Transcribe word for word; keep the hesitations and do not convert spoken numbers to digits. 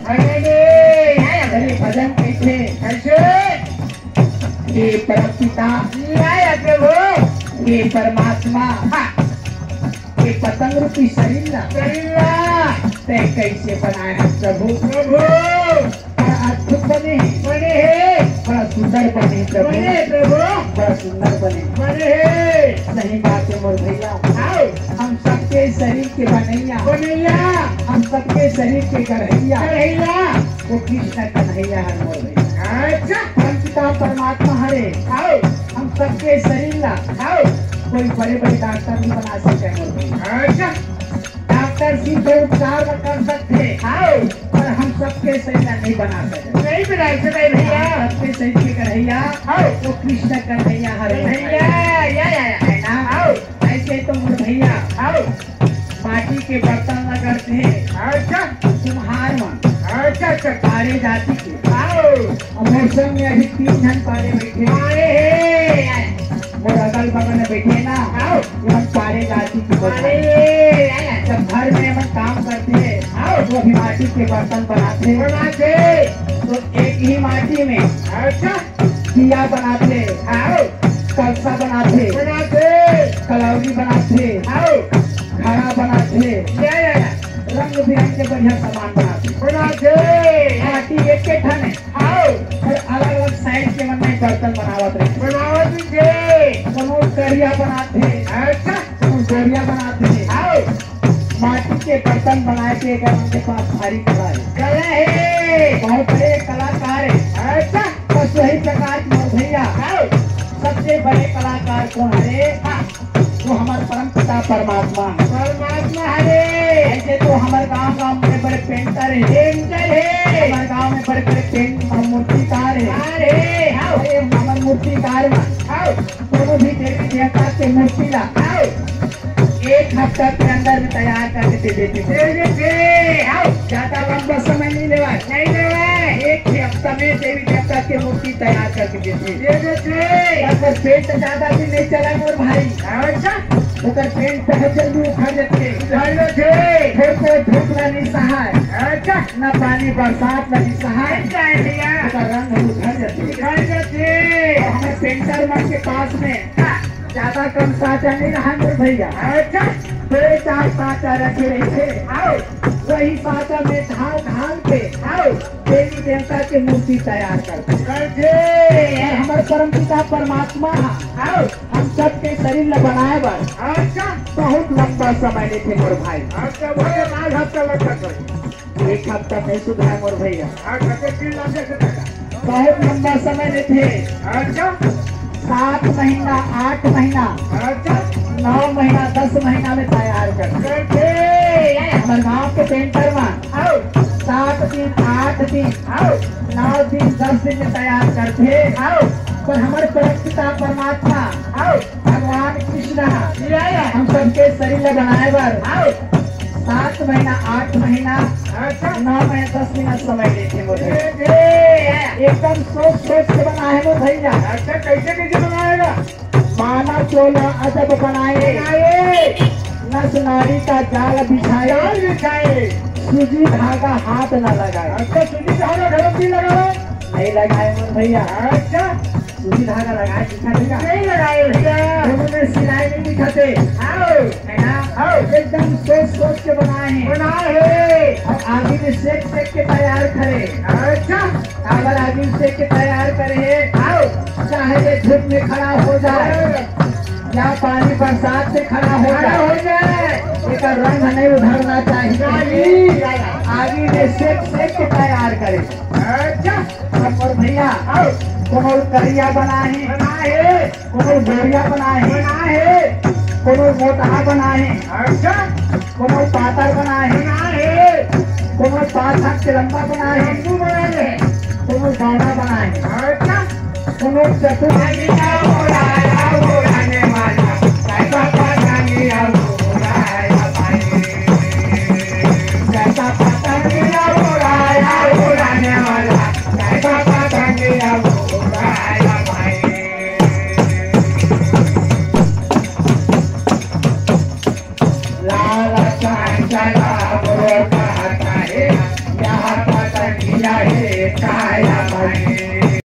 अरे रे, अरे भजन कैसे? कैसे? हे परम पिता, हे प्रभु, हे परमात्मा, हाँ। हे पतंग रूपी शरीर ला, शरीर ला। तैं कैसे बनाए हस प्रभु? प्रभु। बड़ा अद्भुत बने हे। बने हे। बड़ा सुंदर बने हे प्रभु। बने हे प्रभु। बड़ा सुंदर बने। बने हे। सही बात हे मोर भैया। आओ। हम सबके शरीर के बनैया। बनैया। हम सबके शरीर के गढ़ैया। गढ़ैया। वो कृष्ण कन्हैया हे मोर भैया। अच्छा। परम पिता परमात्मा हरे। आओ। हम सबके शरीर ला। आओ। कोई बड़े बड़े डॉक्टर नहीं बना सके मोर भैया। अच्छा। डॉक्टर सिर्फ उपचार ला कर सकथे, आओ। पर हम सबके शरीर ला नहीं बना सकते। नहीं बना सकते भैया। सबके शरीर के गढ़ैया, आओ। वो कृष्ण कन्हैया हरे। भैया, या, या, या। है ना? आओ। ऐसे तो मोर भैया, आओ। माटी के बर्तन ला गढ़थे। अच्छा। कुम्हार मन। अच्छा, अच्छा। पारे जाति के। आओ। अउ मोर संग में अभी तीन झन पारे बैठे। पारे हे। मोर अगल बगल में बैठे ना। आओ। ये हम पारे जाति के बर्तन। पारे। जब घर में हमन काम करथे, आओ। तो अभी माटी के बर्तन बनाथे। बनाथे। तो एक ही माटी में। अच्छा। दिया बनाथे, आओ। कलसा बनाथे, बनाथे। कलौरी बनाथे, आओ। घड़ा बनाथे, या, या, या। रंग बिरंग के बढ़िया सामान बनाथे। बनाथे। माटी एक के ठन हे, आओ। पर अलग-अलग size के मन में बर्तन बनावत रहिथे। बनावत रहिथे। कोनो करिया बनाथे, अच्छा। कोनो गोरिया बनाथे, आओ। माटी के बर्तन बनाए के एकर मन के पास भारी कला हे। कला हे। बहुत बड़े कलाकार हे। अच्छा। बस वही प्रकार के मोर भैया, आओ। सबसे बड़े कलाकार कोन हरे? हाँ। वो हमर परम पिता परमात्मा हे। परमात्मा हरे। ऐसे तो हमर गांव, गांव में बड़े painter हे। Painter हे। हमर गांव में बड़े बड़े पेंट, मूर्तिकार हे। कार हे। आओ। अरे, हमर मूर्तिकार मन, आओ। कोनो भी देवी देवता के मूर्ति ला, आओ। एक हफ्ता के अंदर में तैयार करके दे देथे। दे देथे, आओ। ज्यादा लंबा समय नहीं लेवय। नहीं लेवय। एक ही हफ्ता में देवी देवता के मूर्ति तैयार करके देथे। दे देथे। ओकर paint ज्यादा दिन नहीं चलय मोर भाई। अच्छा। ओकर paint बहुत जल्दी उखड़ जाथे। उखड़ जाथे। फिर तो धूप ला नहीं सहाय। अच्छा। ना पानी बरसात ला नहीं सहाय। अच्छा है भैया। ओकर रंग उखड़ जाथे। उखड़ जाथे। अउ हमर painter मन के पास में, हाँ। ज्यादा कम साँचा नहीं रहय मोर भैया। अच्छा। दो चार साँचा रखे रहिथे। आओ। वही साँचा में ढाल ढाल के, आओ। देवी देवता के मूर्ति तैयार करथे। करथे। अउ हमर परम पिता परमात्मा ह, आओ। हम सबके शरीर ला बनाए बर, अच्छा। बहुत लंबा समय लेथे मोर भाई। अच्छा, वो तो लाल हाथ का लग जाता है। एक हफ्ता नहीं सुधरा मोर भैया। हाँ, खर्चे तीन लाख से ज्यादा। बहुत लंबा समय लेथे। अच्छा। सात महीना, आठ महीना, अच्छा। नौ महीना, दस महीना में तैयार करथे। करथे। हमर गांव के painter मन, आओ। सात दिन, आठ दिन, आओ। नौ दिन, दस दिन में तैयार करथे। आओ। पर हमर परम पिता परमात्मा, आओ। भगवान कृष्ण ह, या, या। हम सबके शरीर ला बनाए बर, आओ। सात महीना, आठ महीना, अच्छा। नौ महीना, दस महीना समय लेथे मोर भैया। ए, ए, ए। एकदम सोच सोच के बनाए हे मोर भैया। अच्छा, कैसे कैसे बनाएगा? मानव चोला अजब बनाए। बनाए। नस नाड़ी का जाल बिछाए। जाल बिछाए। सूजी धागा हाथ न लगाए। अच्छा, सूजी धागा घर में नहीं लगाए? नहीं लगाए मोर भैया। अच्छा। सूजी धागा लगाए दिखथे का? नहीं लगाए भैया। उन्होंने सिलाई नहीं दिखथे। आओ। है ना? आओ। एकदम सोच सोच के बनाए हे। बनाए हे। अउ आगी में सेक सेक के तैयार करे। अच्छा। काबर आगी में सेक के तैयार करे हे। आओ। चाहे ये धूप में खड़ा हो जाए, आओ। या पानी बरसात में खड़ा हो खड़ा जाए। हो जाए। एकर रंग नहीं उधरना चाहिए। चाहिए। आगी में सेक सेक के तैयार करे। अच्छा। अउ मोर भैया, आओ। कोनो करिया बनाए हे। बनाए हे। कोनो गोरिया बनाए हे। बनाए हे। कोनो मोटहा बनाए हे। अच्छा। कोनो पातर बनाए हे। बनाए हे। कोनो पाँच हाथ के लंबा बनाए हे। लंबू बनाए हे। कोनो गाना बनाए हे। अच्छा। कोनो चतुर काया भाई।